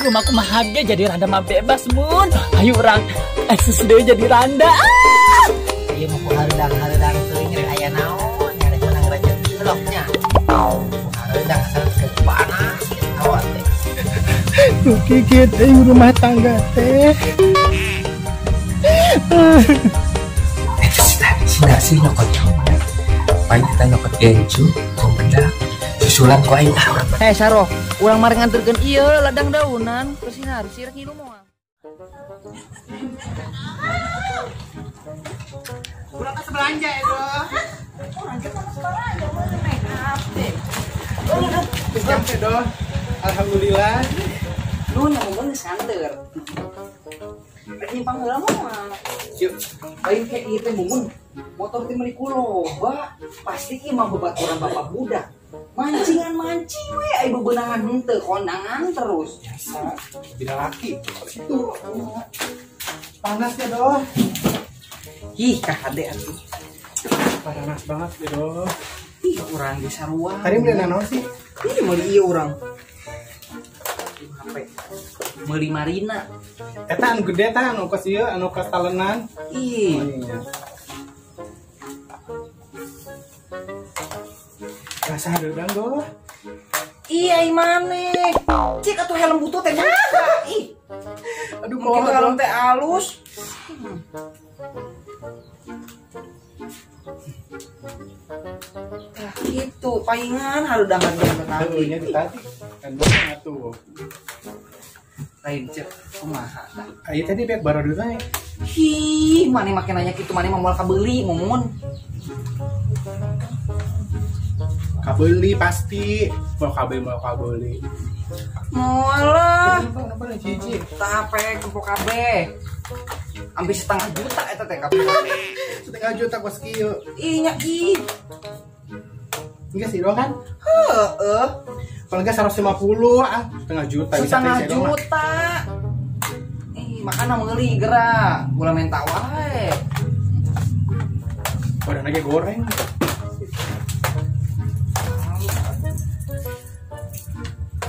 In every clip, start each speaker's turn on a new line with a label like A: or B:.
A: Rumah kumaha ge jadi randa mah bebas mun. Ayo urang eksis deui jadi randa.
B: Ieu mah ku hareudang-hareudang teuing rek aya naon, rek menang rezeki bloknya. Hareudang asal panas hawa teh.
C: Gigit euy rumah tangga teh.
D: Eta sih nyokot nyawa. Paling kita nyokot gencu, gombedak, susulan ku aing ah urang.
B: Eh Saroh, urang mari nganterkeun ieu ladang daunan ke sinar sirek ngilu moal.
C: Urang ka belanja ya, Doh.
B: Urang ge mah belanja meuli make up teh.
C: Geus nyampe, Doh. Alhamdulillah.
B: Nuhun mun geus nganter. Rek nyimpang heula moal.
C: Yuk.
B: Lain kayak ieu teh mumun. Motor teh meuli kuloba, pasti ieu mah babaturan bapak budak. Mancingan mancing we ai bebenangan henteu kondangan terus.
C: Biasa, beda laki. Itu panas ya, Doh.
B: Ih, kahade atuh.
C: Panas banget ya, Doh.
B: Ih, urang ge sarua.
C: Tadi beli naon sih?
B: Ih, meuli ieu urang. HP. Meuli Marina.
C: Eta anu gede tah anu kos ieu, anu kos talenan.
B: Ih.
C: Oh, iya. Rasa hareudang, Doh.
B: Iya, maneh. Cik atuh helm butut teh. Ih.
C: Aduh,
B: mungkin helm teh alus. Nah, itu paingan hareudang hareudang tadi.
C: Heueuh nya di tadi. Kan bohong atuh.
B: Lain cek kumaha tah.
C: Aya tadi pihak baru dulu teh.
B: Hi, maneh make nanya kitu maneh mah moal kabeuli mumun.
C: Kabeli pasti, mau kabeli.
B: Moal lah.
C: Kenapa nih cici?
B: Tape tempo kabeh. Hampir 0,5 juta eta teh kabeh.
C: 0,5 juta kos kieu.
B: Ih nya ih.
C: Enggak sih doang kan?
B: Heeh.
C: Kalau enggak 150 ah, 0,5 juta bisa
B: 0,5 juta. Ih, makana meuli geura. Ulah menta wae.
C: Badan lagi goreng.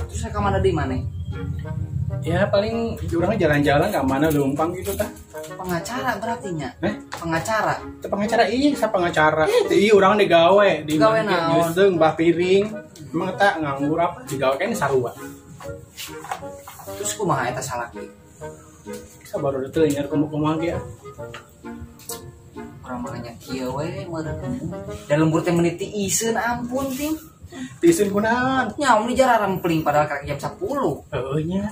B: Terus ke mana di mana?
C: Ya paling orangnya jalan-jalan ke mana lumpang gitu tah.
B: Pengacara berarti nya?
C: Eh?
B: Pengacara.
C: Itu pengacara iya, sa pengacara. Iya orang digawe, di
B: gawe naon?
C: Nyuseng, bah piring. Emang eta nganggur apa? Digawe kan sarua.
B: Terus kumaha eta salaki?
C: Sabar udah teu nyar kumaha ge.
B: Urang mah nya kieu we meureun. Da lembur teh meuni ti iseun ampun ting.
C: Tiiseun kunaon?
B: Nya mun jarang rempling padahal karek jam 10.
C: Heueuh nya.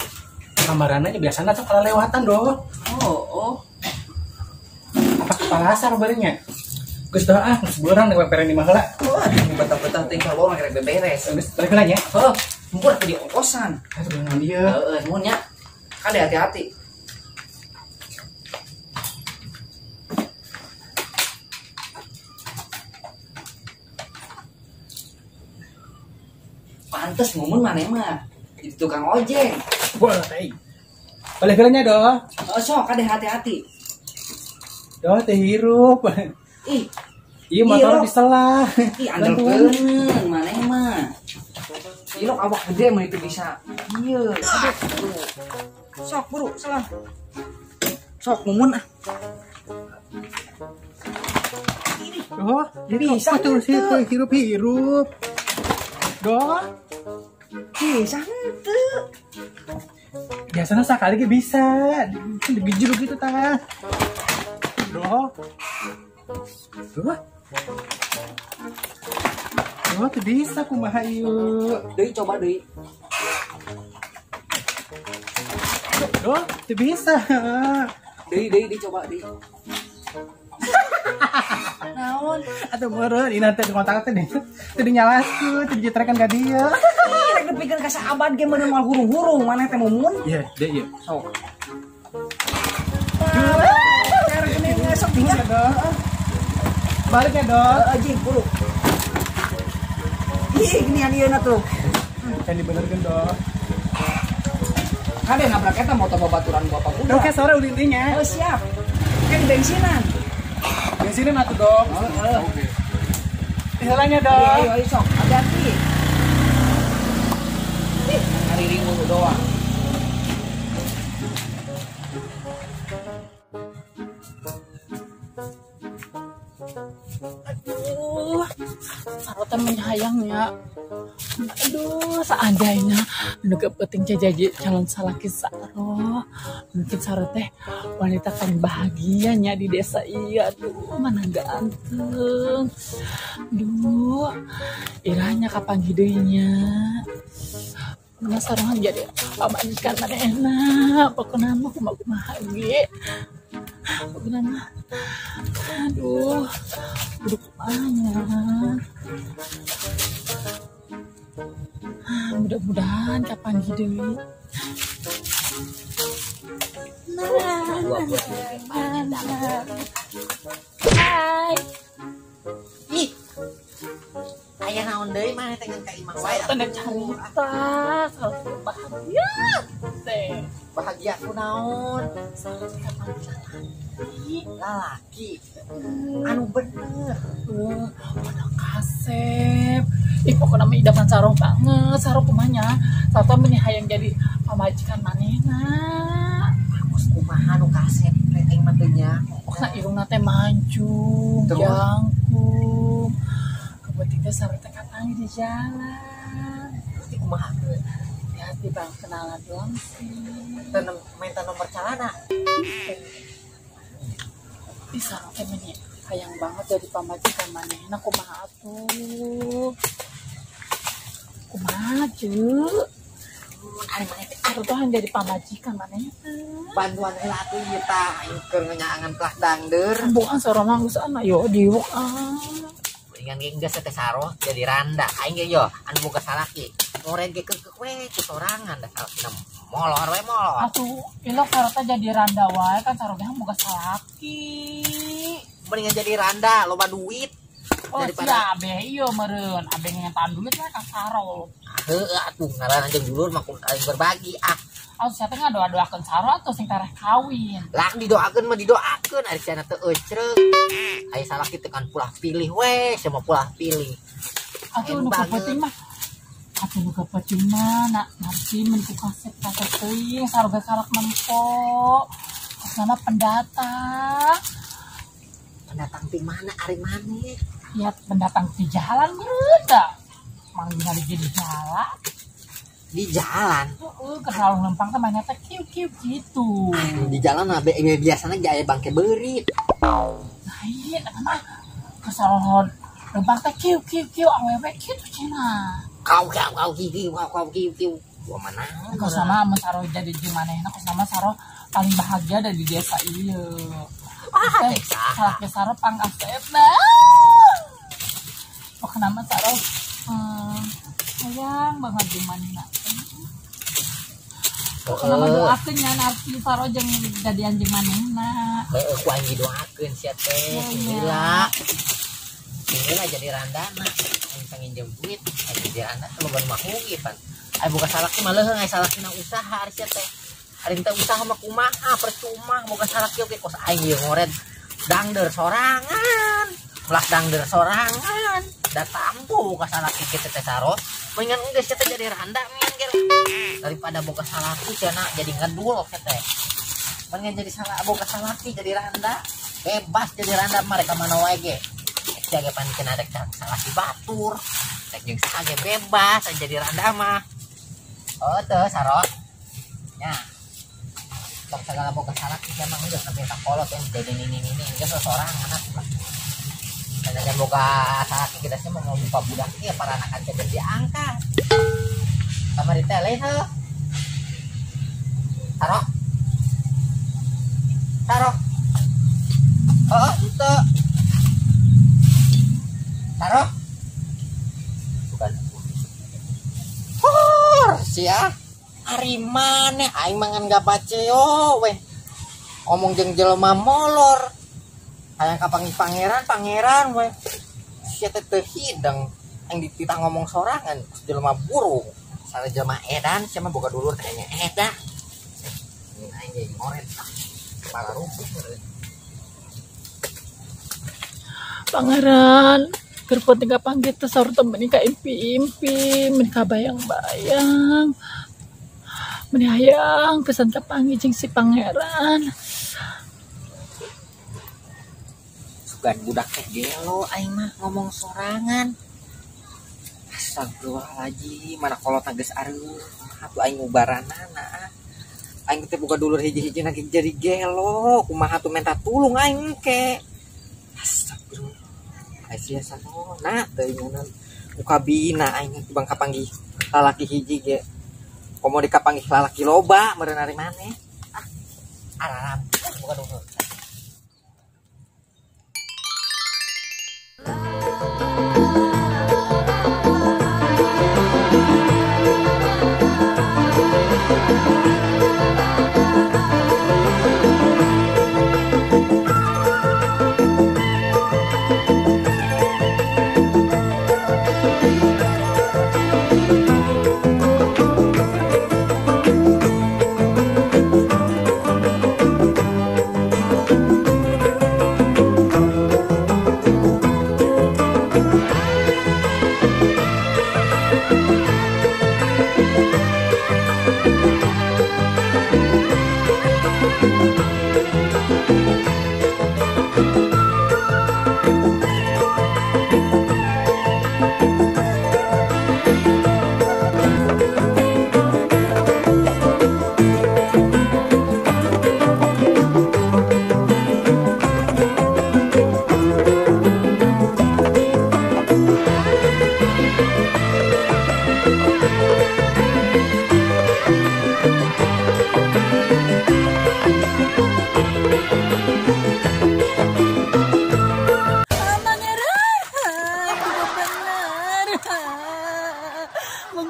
C: Kamarana nya biasana tuh kalau lewatan doh.
B: Oh, oh.
C: Apa ke pasar barengnya? Geus doh ah, geus beurang nek peperen di mah heula.
B: Wah, betah-betah teh kalau mah rek beberes.
C: Geus balik heula nya.
B: Heuh, mumpur di ongkosan.
C: Atuh beunang dieu.
B: Heeh, mun nya. Kade hati-hati. Pantes mumun maneh mah jadi tukang ojek.
C: Boleh teh. Balik heula nya doh.
B: Oh, sok kade hati-hati.
C: Doh teh hirup.
B: Ih.
C: Ieu motor diselah.
B: Ih, andalkeun maneh mah. Ieu lo awak gede mah itu bisa. Ieu, aduh. Sok buru, salah. Sok mumun ah.
C: Oh, bisa tuh sih hirup-hirup. Doh.
B: Bisa henteu.
C: Biasanya sakali ge bisa. Digejruk gitu tah. Doh. Doh. Doh teu bisa kumaha ieu.
B: Deui coba deui.
C: Doh, teu bisa.
B: Deui deui deui coba deui. Naon?
C: Atuh meureun ina teh kontak teh teu dinyalaskeun, teu dijetrekan ka dieu.
B: Ih, rek dipikeun ka saabad ge meureun moal hurung-hurung maneh teh mumun.
C: Iya, deui ieu.
B: Sok. Cara gini sok dia.
C: Balik ya, Dok.
B: Heeh, jing buru. Ih, gini ayeuna tuh.
C: Can dibenerkeun, Dok.
B: Kade nabrak eta motor babaturan bapak budak.
C: Oke, sore ulin nya.
B: Oh, siap. Kan di bensinan.
C: Bensinan atuh, Dok.
B: Heeh.
C: Oke. Heulanya, Dok.
B: Ayo, ayo sok, hati-hati. Ih, ngariring doang.
A: hayangnya. Aduh, seandainya nu penting jadi calon salaki Saroh, mungkin Saroh teh wanita paling bahagianya di desa iya. Aduh, mana ganteng. Aduh, irahnya kapan hidungnya. Mana Saroh jadi pamajikan mana enak. Pokoknya mah kumaha ge. Pokoknya mah aduh, kudu kumahanya. Mudah-mudahan kapan deui. Hai.
E: Ih. Aya naon deui maneh teh ka imah wae.
A: Tanda carita, selalu bahagia teh.
E: Bahagia ku naon?
A: Lalaki.
E: Lalaki. Anu bener.
A: Mana kasep. Ih, pokoknya mah idaman Saroh banget. Saroh kumanya. Saroh meni hayang jadi pamajikan manehna.
E: Agus kumaha nu kasep teh aing mah teu nyaho.
A: Pokokna irungna teh mancung, jangkung. Kepenting teh Saroh teh kapanggih di jalan.
E: Terus di kumaha keun?
A: Hati bang kenalan doang sih.
E: Minta nomor calana.
A: Ih, Saroh teh meni hayang banget jadi pamajikan manehna kumaha atuh. Kumaha ceuk?
E: Ari maneh teh
A: Saroh teh jadi pamajikan manehna.
E: Bantuan heula atuh ieu tah aing keur ngenyaangan kelas dangdeur.
A: Bukan Saroh mah geus ana yo diuk ah.
E: Mendingan ge geus teh Saroh jadi randa. Aing ge yo anu boga salaki. Ngoren ge keukeuh we ku sorangan da salakina molor we molor.
A: Atuh ilok Saroh teh jadi randa wae kan Saroh ge boga salaki.
E: Mendingan jadi randa loba duit.
A: Oh,
E: daripada
A: si abe ieu meureun, abe ngentaan duit lah ka Saroh.
E: Heueuh atuh ngaran jeung dulur mah kudu aing berbagi ah.
A: Atuh sia teh ngadoa-doakeun Saroh atuh sing tareh kawin.
E: Lah didoakeun mah didoakeun ari sia teu eucreuk. Aya salaki teh kan pulah pilih we, sia mah pulah pilih.
A: Atuh nu penting mah atuh nu penting mah nak ngerti mun ku kasep-kasep teuing Saroh ge karak nempo. Kosana pendatang.
E: Pendatang di mana ari maneh?
A: Ya pendatang di jalan meureun da. Manggih di jalan.
E: Di jalan?
A: Heeh, keur saung lempang teh maneh teh kieu-kieu gitu.
E: Di jalan mah biasana ge aya bangke beurit.
A: Nah, iya eta mah keur saung lempang teh kieu-kieu awewe kitu cenah.
E: Kau kau kau kieu kau kau kieu kieu. Gua mana?
A: Kos sama mun Saroh jadi jeung manehna kos sama Saroh paling bahagia da di desa ieu.
E: Ah,
A: teh salaki Saroh pangkasepna. Pokokna mah Saroh sayang banget jeung manehna. Pokokna mah doakeun nya narti Saroh jeung jadian jeung manehna.
E: Heueuh ku aing didoakeun sia teh. Gila. Gila jadi randana. Aing panginjem duit, aing jadi randa teh loba nu mahugi pan. Aing boga salaki mah leuheung aing salakina usaha ari sia teh. Ari teh usaha mah kumaha percuma boga salaki oge kos aing ieu ngoret dangdeur sorangan. Melak dangdeur sorangan. Da tampu boga salaki kitu teh Saroh. Mendingan geus sia teh jadi randa mendingan ge daripada boga salaki cenah jadi ngedul oge teh. Mendingan jadi salah boga salaki jadi randa. Bebas jadi randa mah rek ka mana wae ge. Sia ge pan cenah rek salaki batur. Rek jeung saha ge bebas jadi randa mah. Oh teu Saroh. Nya. Tong sagala boga salaki sia mah geus nepi ka kolot yang jadi nini-nini geus sorangan atuh. Sanajan boga salaki kita sih mau buka budak ieu paranakan teh diangkat. Kamari teh lain heuh. Saroh. Saroh. Heeh, henteu. Saroh. Bukan. Hur, sia. Ari maneh aing mangan gabaceo weh. Omong jeung jelema molor. Hayang kapanggih pangeran, pangeran weh. Sia teh teu hideng. Aing dititah ngomong sorangan jelema burung. Salah jelema edan sia mah boga dulur teh nya edan. Aing ge ngoret ah. Kepala rubuh meureun.
A: Pangeran, keur penting kapanggih teh saur teh meuni ka impi-impi, meuni ka bayang-bayang. Meuni hayang pisan kapanggih jeung si pangeran.
E: Sugan budak teh gelo aing mah ngomong sorangan.
B: Astagfirullahaladzim, mana kolot geus areuh. Atuh aing ngubaranana. Aing teh boga dulur hiji-hiji na jadi gelo, kumaha tuh minta tulung aing ke. Astagfirullah. Ai sia sanona teuinganan. Muka bina aing bang kapanggih lalaki hiji ge. Komo dikapanggih lalaki loba meureun ari maneh. Ah, araram boga dulur.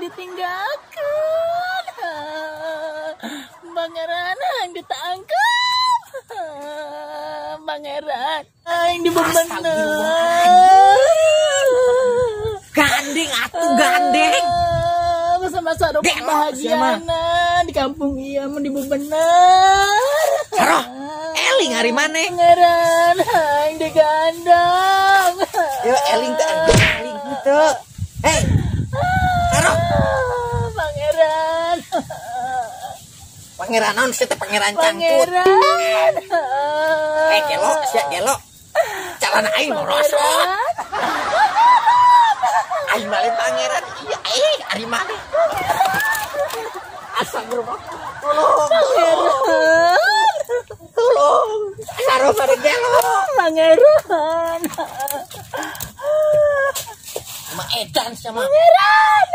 A: Ditinggalkan pangeran yang ditangkap, pangeran yang dibebener.
B: Gandeng atuh gandeng.
A: Masa-masa ada kebahagiaan di kampung iya mau dibebener.
B: Saroh, eling hari maneh.
A: Pangeran yang digandeng.
B: Yo eling teh eling teu. Hei. Saroh.
A: Pangeran.
B: Pangeran naon sih teh pangeran cangcut.
A: Pangeran.
B: Eh gelo sia gelo. Calana aing morosot. Aing mah pangeran iya ari maneh. Astagfirullah. Tolong.
A: Pangeran.
B: Tolong. Saroh bari gelo.
A: Pangeran.
B: Ma edan sama
A: pangeran.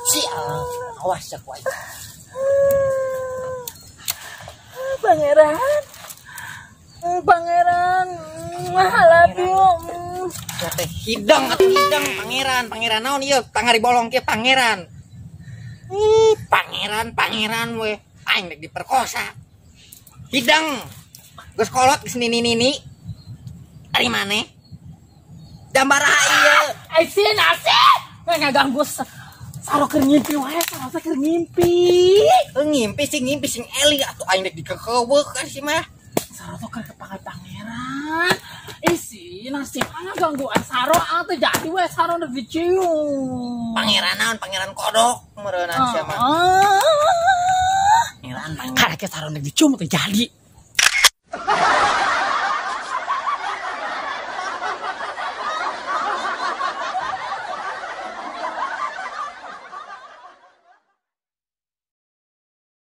B: Sial, awas ya kuai.
A: Pangeran. Pangeran. Love you.
B: Teh hidang atuh hidang pangeran, pangeran naon ieu? Tangari bolong kieu pangeran. Ih, pangeran, pangeran we. Aing rek diperkosa. Hidang. Geus kolot geus nini-nini. Ari maneh? Jambaraha ieu.
A: Aisin, asin. Ngaganggu Saro keur ngimpi wae, Saro teh keur ngimpi.
B: Ngimpi sing eling atuh aing rek dikekeuweuk kan si mah.
A: Saro teh keur kepanggil pangeran. Isi nasib gangguan Saro teh jadi we Saro nu dicium.
B: Pangeran naon? Pangeran kodok meureunnan sia mah. Pangeran pangeran.
A: Karek Saro nu dicium teh jadi.